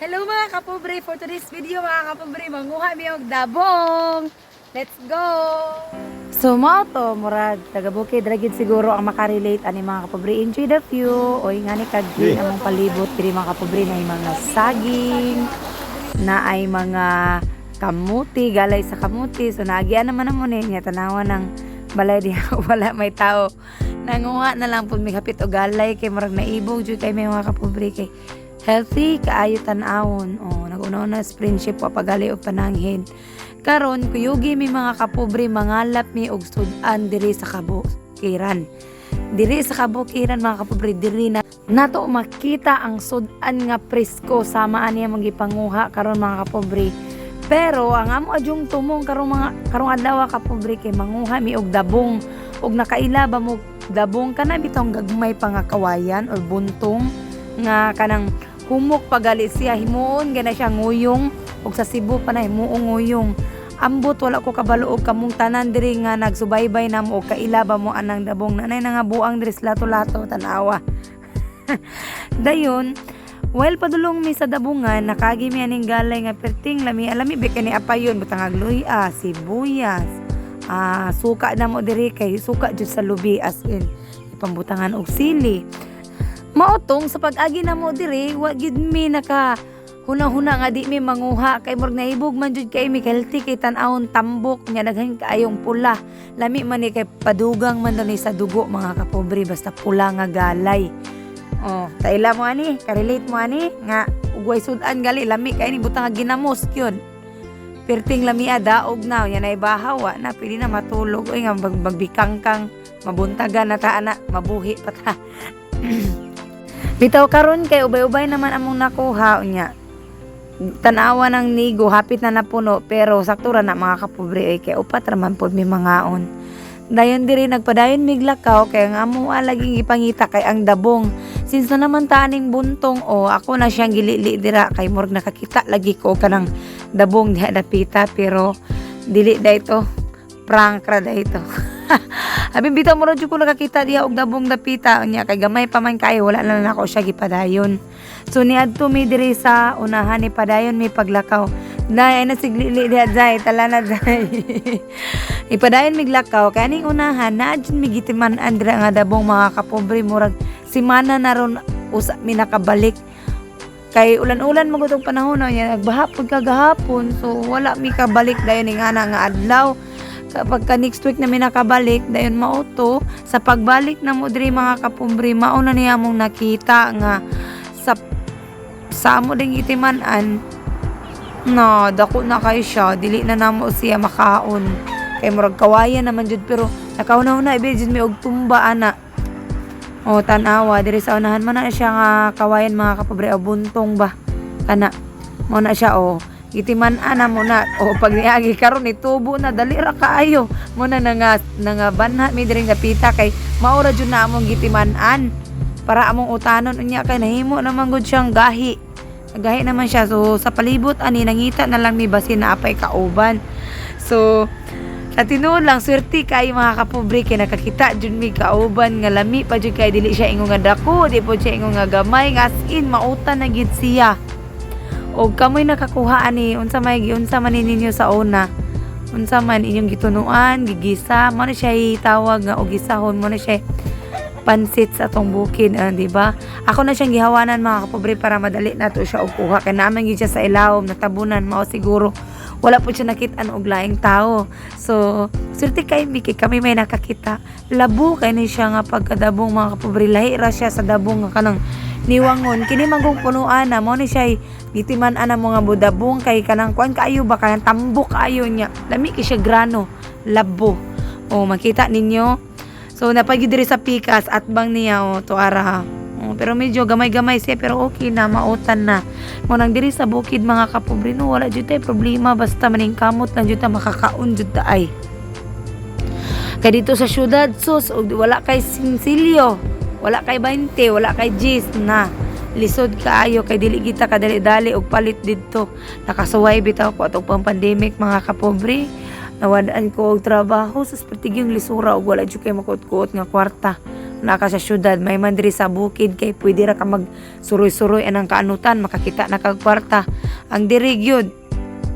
Hello, mga kapobre! For today's video, mga kapobre, manguha mi og dabong! Let's go! So mao to, murag taga bukid ra gid siguro ang makarelate ani, mga kapobre. Enjoy the view. Oy, ngani kag among palibot diri, mga kapobre, na mga saging, na ay mga kamuti, galay sa kamuti. So naagian naman namo ni niya, tanawa ng balay diha, wala may tao. Nanguha na lang pud mi hapit og galay kay murag naibog jud kay may, mga kapobre, kay healthy kaayo tan-awon. Oh, nag-una-una sa friendship wa pagali og pananghin. Karon kuyugi mi, mga kapobre, mangalap mi og sud-an diri sa kabukiran. Diri sa kabukiran, mga kapobre, diri na nato makita ang sud-an nga presko sama ani among gipanguha karon, mga kapobre. Pero ang amo adyong tumong karong mga karong adlaw, kapobre, kay manguha mi og dabong. Og nakaila ba mo dabong, kana bitong gagmay pa nga kawayan or buntong nga kanang humok pagali siya, himuon gana siya nguyong, ug sa Cebu pa na himuong nguyong. Ambot, wala ko kabalo og kamong tanan diri nga nagsubaybay namo og kaila ba mo anang dabong. Nanay na nga buang diri sa lato-lato, tanawa. Dayon, while padulong mi sa dabungan, nakagi mi aning galay nga perting lami alami be kani apayon, butang luya, sibuyas, suka na mo diri kay suka jud sa lubi, as in ipambutangan og sili. Mao tong sa pag-agi na mo diri, wa gid mi naka huna-huna nga di mi manguha kay murag naibog man jud kay mi, healthy kay tan-awon, tambok nya, daghan kaayong pula. Lami man ni kay padugang man daw ni sa dugo, mga kapobre, basta pula nga galay. Oh, kaila mo ani, ka-relate mo ani nga ugway sud-an gali, lami kay ni butang nga ginamos gyud. Perting lami, daog na yan ay bahaw, wa na pwede na matulog oy nga magbikangkang mabuntagan na ta ana, mabuhi pa ta. Bitaw karon kay ubay-ubay naman among nakuha unya. Tanawa ng nigo, hapit na napuno, pero sakto ra na, mga kapobre, ay kay upat ra man pod mi mangaon. Dayon diri nagpadayon mig lakaw kay ang amo laging ipangita kay ang dabong. Since na naman taning buntong, o ako na siyang gilili dira kay murag nakakita lagi ko kanang dabong diha dapita, pero dili da ito, prank ra da ito. Abi bitaw mo ra jud ko nakakita diha og dabong dapita unya kay gamay pa man kayo, wala na lang ako siya gipadayon. So niadto mi diri sa unahan ni padayon mi paglakaw. Day ay nasiglili diha jay, tala na jay. Ipadayon mig lakaw kay aning unahan naa jud mi gitiman-an dira nga dabong, mga kapobre, murag simana na ron usa mi nakabalik. Kay ulan-ulan man gud panahon na nya, nagbaha pud kagahapon, so wala mi kabalik dayon ning ana nga adlaw. Kapag ka next week na mi nakabalik dayon. Mao to, sa pagbalik na mo diri, mga kapobre, mao na niya mong nakita nga sa amo ding itiman-an na dako na kay siya, dili na namo siya makaon kay murag kawayan naman jud, pero nakauna-una ibi jud mi og tumba ana. O, tan-awa diri sa unahan man na siya nga kawayan, mga kapobre, o buntong ba kana, mo na siya. O, gitiman ana mo na. O, pag niagi karon ni tubo na, dali ra kaayo mo na nga banha mi diri nga pita kay mao ra jud na among gitiman-an para among utanon unya kay nahimo naman gud siyang gahi. Gahi naman siya. So sa palibot ani nangita na lang mi basin na apay kauban. So sa tinuod lang, swerte kay mga kapobre kay nakakita jud mi kauban nga lami pa jud kay dili siya ingon nga dako, di po siya ingon nga gamay, nga as in mautan na gid siya. Og kamoy nakakuha ani, unsa may giunsa man ni ninyo sa una? Unsa man inyong gitunuan, gigisa, mo na siya tawag nga og gisahon, mo na siya pansit sa atong bukid, di ba? Ako na siyang gihawanan, mga kapobre, para madali na to siya og kuha kay naman gid siya sa ilawom natabunan, mao siguro wala po siya nakit-an og laing tao. So, swerte kay Miki, kami may nakakita. Labo kay ni siya nga pagkadabong, mga kapobre, lahi ra siya sa dabong nga kanang niwangon. Kini manggong punuan na mo ni siya gitiman ana mga budabong kay kanang kuan kaayo ba, kanang tambok kaayo niya. Lami kay siya grano, labo. O, makita ninyo. So napagi diri sa pikas at bang niya, o to ara. Oh, pero medyo gamay-gamay siya, pero okay na, mautan na. Mo nang diri sa bukid, mga kapobre, no, wala jud tay problema basta maning kamot lang jud ta, makakaon jud ta ay. Kay dito sa syudad, sus, og wala kay sinsilyo, wala kay 20, wala kay 10 na. Lisod kaayo kay dili kita kadali-dali og palit didto. Nakasuway bitaw ko atong pang pandemic, mga kapobre. Nawadaan ko og trabaho sa pertigyong lisura og wala jud kay makuot-kuot nga kwarta. Naa ka sa syudad, may man diri sa bukid kay pwede ra ka mag suroy-suroy anang kaanutan, makakita na kag kwarta. Ang diri gyud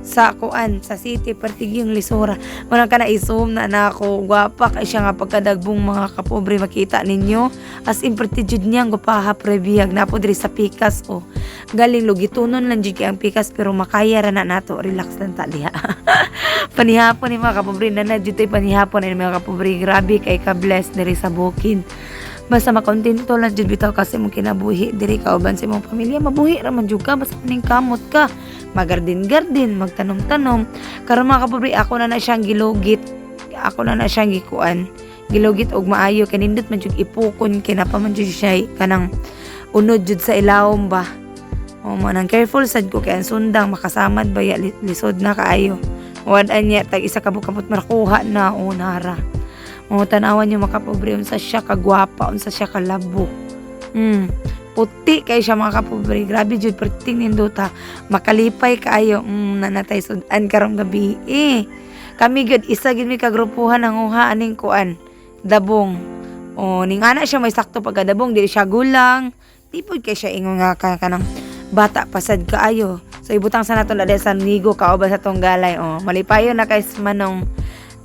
sa kuan sa city, pertigi yung lisura. Wala ka na i-zoom na na ako. Gwapa kay siya nga pagkadagbong, mga kapobre. Makita ninyo, as in perti jud niya ang gwapaha, prebiyag na po diri sa pikas. Oh, galing lugitunon lang jud kay ang pikas, pero makaya ra na nato. Relax lang ta diha. Panihapon ni, mga kapobre, na na jud tay panihapon ni, mga kapobre. Grabe kay ka bless diri sa bukid. Basta makontento lang jud bitaw kasi mong kinabuhi diri kauban sa imong pamilya, mabuhi ra man jud ka. Basta maning kamot ka, magarden-garden, magtanom-tanom. Karon, mga kapobre, ako na na siyang gilugit. Ako na na siyang gikuan. Gilugit og maayo kay nindot man jud ipukon kay napa man jud siya kanang unod jud sa ilawom ba. O mo nang careful sad ko kay ang sundang makasamad ba ya, lisod na kaayo. Wad-an niya tag isa ka bukamot makuha na o nara. O tanawan niyo, mga kapobre, unsa siya kagwapa, unsa siya kalabo. Puti kay siya, mga kapobre. Grabe jud perting nindota. Makalipay kaayo nanatay sudan karong gabi. Eh, kami gyud isa gyud mi kagrupuhan ang uha aning kuan. Dabong. O ning ana siya may sakto pagkadabong, dili siya gulang. Di pud kay siya ingon nga ka kanang bata pasad kaayo. So ibutang sa nato na sa nigo kauban sa tong galay. O malipayon na kay manong.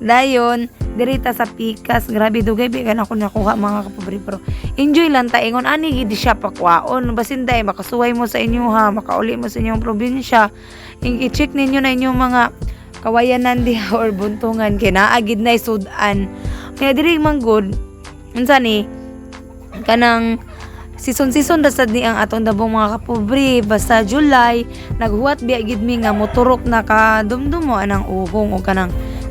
Dayon, dirita sa pikas, grabe dugay bi kay ako nakuha, mga kapobre, pero enjoy lang ta. Ingon ani gid siya pakwaon, basin day makasuway mo sa inyo ha, makauli mo sa inyong probinsya. I-check ninyo na inyong mga kawayanan diha or buntungan kay naa gid na sudan. Kaya diri man gud, unsa ni kanang season-season ra sad ni ang atong dabong, mga kapobre. Basta July, naghuwat biya gid mi nga moturok na kadumdum mo anang uhong o kanang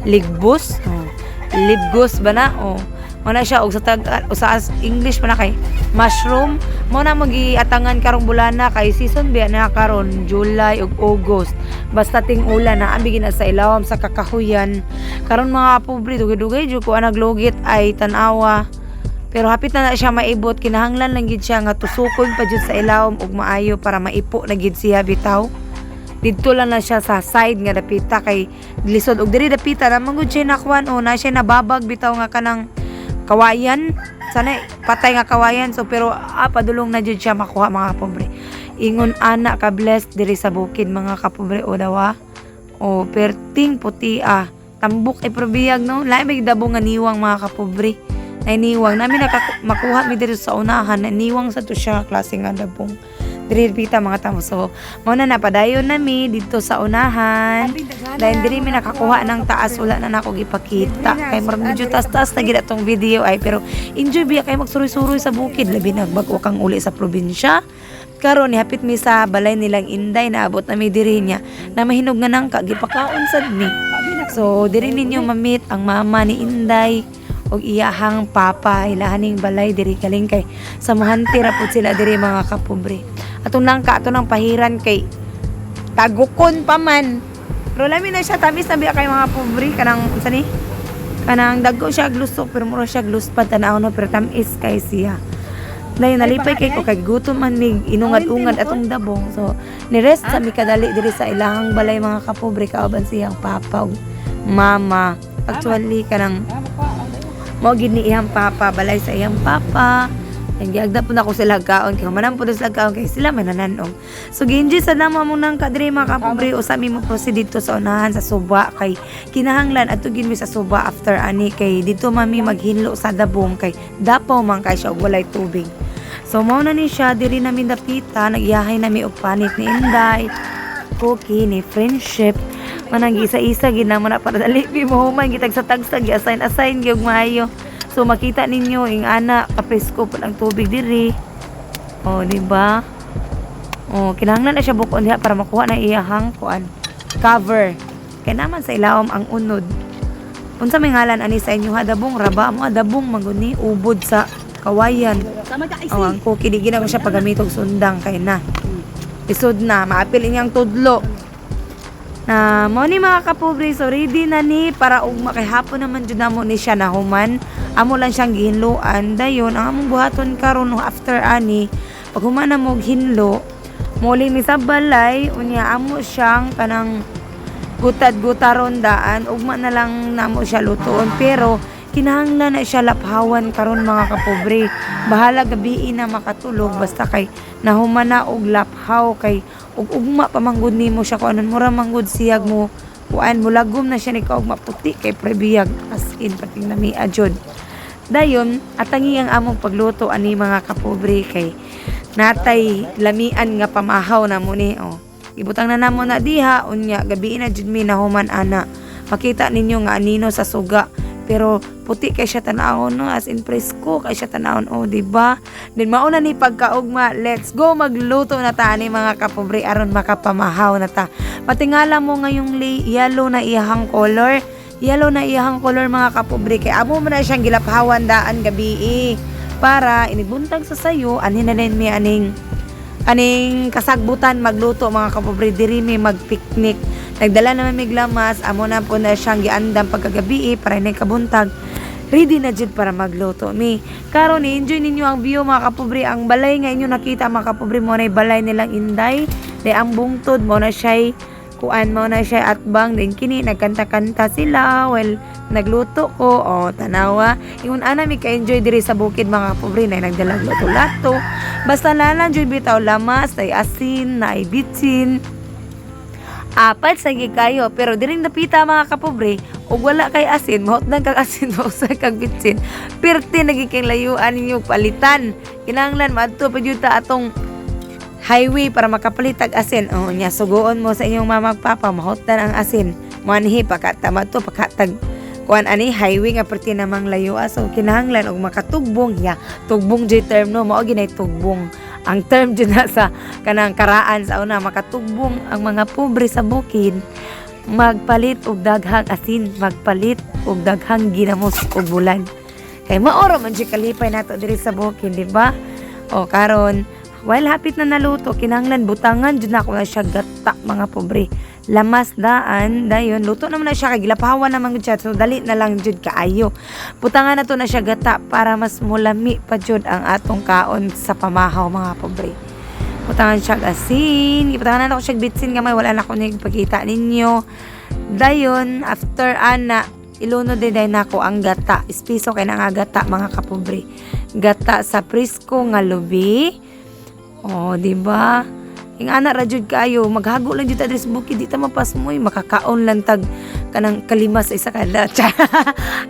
ligbos. Oh. Libgos ba na? Oh. Mo na siya og sa tag o sa English pa na kay mushroom. Mo na magiatangan karong bulana kay season biya na karon July ug August. Basta ting ulan na abi gina sa ilawom sa kakahuyan. Karon, mga kapobre, dugay-dugay jud ko naglugit ay tan-awa. Pero hapit na na siya maibot, kinahanglan lang gid siya nga tusukon pa jud sa ilawom ug maayo para maipo na gid siya bitaw. Didto lang na siya sa side nga dapita kay lisod og diri dapita na man gud siya nakuan o na siya nababag bitaw nga kanang kawayan. Sana patay nga kawayan, so pero padulong na jud siya makuha, mga kapobre. Ingon ana ka blessed diri sa bukid, mga kapobre, o dawa. O perting puti ah. Tambok ay probiyag no. Lain may dabong nga niwang, mga kapobre. Ay niwang namin makuha mi diri sa unahan na niwang sa to siya nga klase nga dabong. Diri pita, mga tamo. So mao na napadayon nami dito sa unahan. Dahil diri mi nakakuha ng taas, wala na nako gipakita. Kay murag medyo taas-taas na gid atong video ay, pero enjoy biya kay magsuroy-suroy sa bukid, labi na bag-o kang uli sa probinsya. Karon hapit mi sa balay nilang Inday, naabot na mi diri niya na mahinog nga nangka, gipakaon sad mi. So diri ninyo ma-meet ang mama ni Inday og iyahang papa, ilahaning balay diri kaling kay sa Muhanti ra pud sila diri, mga kapobre. Atong nangka ato nang pahiran kay tagukon pa man. Pero lami na siya, tamis na biya kay, mga pobre, kanang unsa ni? Kanang dagko siya glusok pero mura siya gluspad tanaw no, pero tamis kay siya. Dayon nalipay kay ko kay gutom man mig inungad-ungad atong dabong. So ni-rest sa mi kadali diri sa ilahang balay, mga kapobre, kauban siyang papa ug mama. Actually kanang mao gid ni iyang papa, balay sa iyang papa. Ang giagda po na ako sila kaon kay humanan po sila kaon kay sila may nananog. So gi-enjoy sa namo among nang kadiri, mga kapobre. Usa mi mo proceed dito sa unahan sa suba kay kinahanglan adto gid mi sa suba after ani kay dito mami maghinlo sa dabong kay dapaw man kay siya og walay tubig. So mao na ni siya diri nami dapita, nagyahay nami og panit ni Inday, cookie ni Friendship. Manang isa-isa gid na mo na para dali mi mo human gitag sa tagsa gi assign assign gyud maayo. So makita ninyo ing ana kapresko pud ang tubig diri. Oh, di ba? Oh, kinahanglan na siya bukon diha para makuha na iyahang kuan cover. Kay naman sa ilawom ang unod. Unsa may ngalan ani sa inyo ha, dabong raba mo dabong maguni ubod sa kawayan. Tama ka Oh, ang cookie di gina ko siya paggamit og sundang kay na. Isod na maapil inyang tudlo. Na mo ni, mga kapobre, so ready na ni para ugma kay hapon naman jud namo ni siya nahuman. Amo lang siyang gihinloan. Dayon ang among buhaton karon after ani, pag human na mo hinlo, muli mi sa balay. Unya amo siyang kanang gutad-gutaron daan, ugma na lang namo siya lutuon, pero Kinahanglan na siya laphawan karon, mga kapobre. Bahala gabii na makatulog, basta kay nahuman na og laphaw, kay ug ugma pa manggod nimo siya kuanon, mura manggod siyag mo kuan, mulagom na siya ni kaugma, puti kay prebiyag, as in pating lamia jud. Dayon atangi ang among pagluto ani, mga kapobre, kay natay lamian nga pamahaw na mo ni, oh. Ibutang na namo na diha, unya gabii na jud mi nahuman ana. Makita ninyo nga anino sa suga, pero puti kay siya tanawon, no, as in presko kay siya tanawon, oh, di ba? Then mauna ni pagkaugma, let's go, magluto na ta ani, mga kapobre, aron makapamahaw na ta. Patingala mo ngayong yellow na iyahang color. Yellow na iyahang color, mga kapobre, kay amo man na siyang gilaphawan daan gabii para inibuntag sa sayo ani na din mi aning aning kasagbutan magluto, mga kapobre. Diri mi magpiknik, nagdala naman mig lamas, amo na po na siyang giandam pagkagabi para inay kabuntag ready na jud para magluto mi. Karon i-enjoy ninyo ang view, mga kapobre. Ang balay nga inyo nakita, mga kapobre, mo na balay nilang Inday di ang bungtod mo na siya'y kuan, mo na siya atbang din. Kini nagkanta-kanta sila well nagluto ko, o tanawa. Ingon ana mi ka-enjoy diri sa bukid, mga kapobre, na nagdalag lato-lato, basta na lang jud bitaw lamas, ay asin na ay bitsin, apat sa kayo. Pero diring napita, mga kapobre, ug wala kay asin, mahutdan kag asin, mausa kag bitsin, pirti nagiging layuan ninyo palitan. Kinahanglan maadto pa jud ta atong highway para makapalit ag asin. Oh, nya suguon mo sa inyong mama ug papa, mahutdan ang asin. Manhi pakata to pakatag kuan ani highway nga perti namang layo. So kinahanglan og makatugbong ya. Tugbong jud term, no, mao ginay tugbong. Ang term jud na sa kanang karaan sa una, makatugbong ang mga pobre sa bukid magpalit og daghang asin, magpalit og daghang ginamos og bulan. Kay maoro man jud kalipay nato diri sa bukid, di ba? O karon, while hapit na naluto, kinahanglan butangan jud nako na siya gata, mga pobre. Lamas daan, dayon luto naman na siya kay gilapawan naman gud siya. So dali na lang jud kaayo. Butangan na to na siya gata para mas mulami pa jud ang atong kaon sa pamahaw, mga pobre. Butangan siya asin, ibutangan na ako siya bitsin gamay, wala na ako nagpakita ninyo. Dayon after ana, ilunod din dayon nako ang gata. Ispiso kay na nga gata, mga kapobre. Gata sa presko nga lubi. Oh, di ba? Ing ana ra jud kaayo, maghago lang jud ta diri sa bukid, di ta mapasmoy, makakaon lang tag kanang kalima sa isa kada.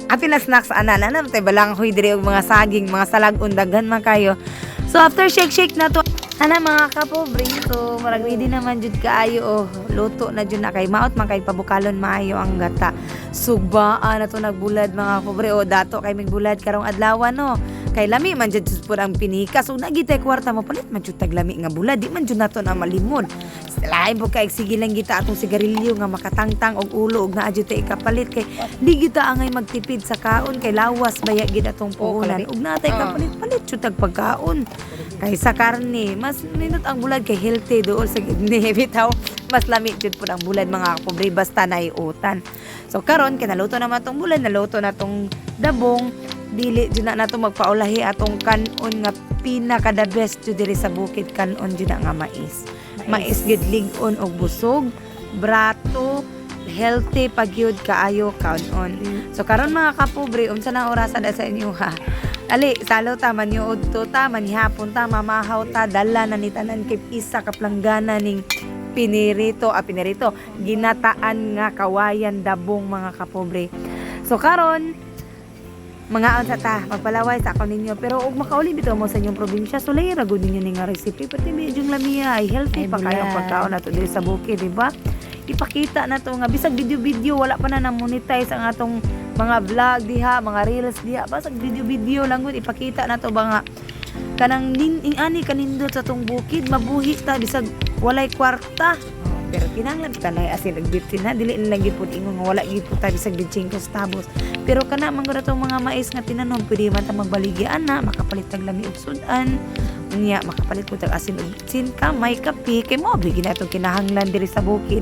Apil na snacks ana na na tay balanghoy diri og mga saging, mga salag-on, daghan man kayo. So after shake shake na to ana, mga kapobre, so marag ready naman jud kaayo, oh. Luto na jud na kay maot man kay pabukalon maayo ang gata. Sugbaan na to nagbulad, mga kapobre, oh, dato kay migbulad karong adlaw, no. Kay lami man jud pud ang pinikas ug nagitay kwarta mo palit man jud tag lami nga bulad, di man jud nato na malimod. Lain po kay sige lang gita atong sigarilyo nga makatangtang og ulo ug naa jud tay ikapalit, kay di gita angay magtipid sa kaon kay lawas baya gid atong puhunan ug naa tay kapalit, palit jud tag pagkaon kay sa karne. Mas nindot ang bulad kay healthy dool sa gidney bitaw. Mas lami jud pud ang bulad, mga kapobre, basta naiutan. So karon kay naluto naman tong bulad, naluto na tong dabong, dili jud na nato magpaulahi atong kanon nga pinaka the best jud diri sa bukid, kanon jud na nga mais. Mais gid lig-on og busog, brato, healthy pag gyud kaayo kanon. So karon, mga kapobre, unsa na orasan na sa inyo ha? Ali, salo ta, manyuod to ta, manihapon ta, mamahaw ta, dala na ni tanan kay isa ka planggana ning pinirito, ah, pinirito, ginataan nga kawayan dabong, mga kapobre. So karon, mga unsa ta, magpalaway sa ako ninyo. Pero ug makauli bitaw mo sa inyong probinsya, sulay ra gud ninyo ni nga recipe. Pati medyo lamia ay healthy Ay, pa kayo ang bulad. Pagkaon nato diri sa bukid, di ba? Ipakita na to nga bisag video-video, wala pa na na-monetize ang atong mga vlog diha, mga reels diha, basag video-video lang gud ipakita na to ba nga kanang nin ing ani kanindot sa tong bukid, mabuhi ta bisag walay kwarta. Pero kinahanglan kita na asin ug bitsin ha, dili na lang gyud pud ingon nga wala gyud pud ta bisag 25 centavos. Pero kana man gud atong mga mais nga tinanom, pwede man ta magbaligya ana, makapalit tag lami og sudan. Unya makapalit pud tag asin ug bitsin, kamay, kape, kay mao bigi na atong kinahanglan diri sa bukid.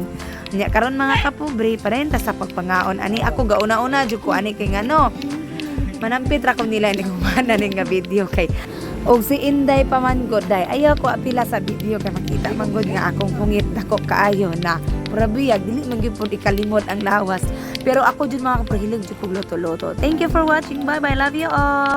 Unya karon, mga kapobre, padayon ta sa pagpangaon ani. Ako gauna-una jud ko ani kay ngano manampit ra ko nila ni humana ning nga video, kay og si Inday pa man gud day ayaw ko apila sa video kay makita man gud nga akong hungit dako kaayo na mura biyag dili man gyud pud ikalimot ang lawas. Pero ako jud, mga kapobre, hilig jud kog luto-luto. Thank you for watching. Bye bye. Love you all.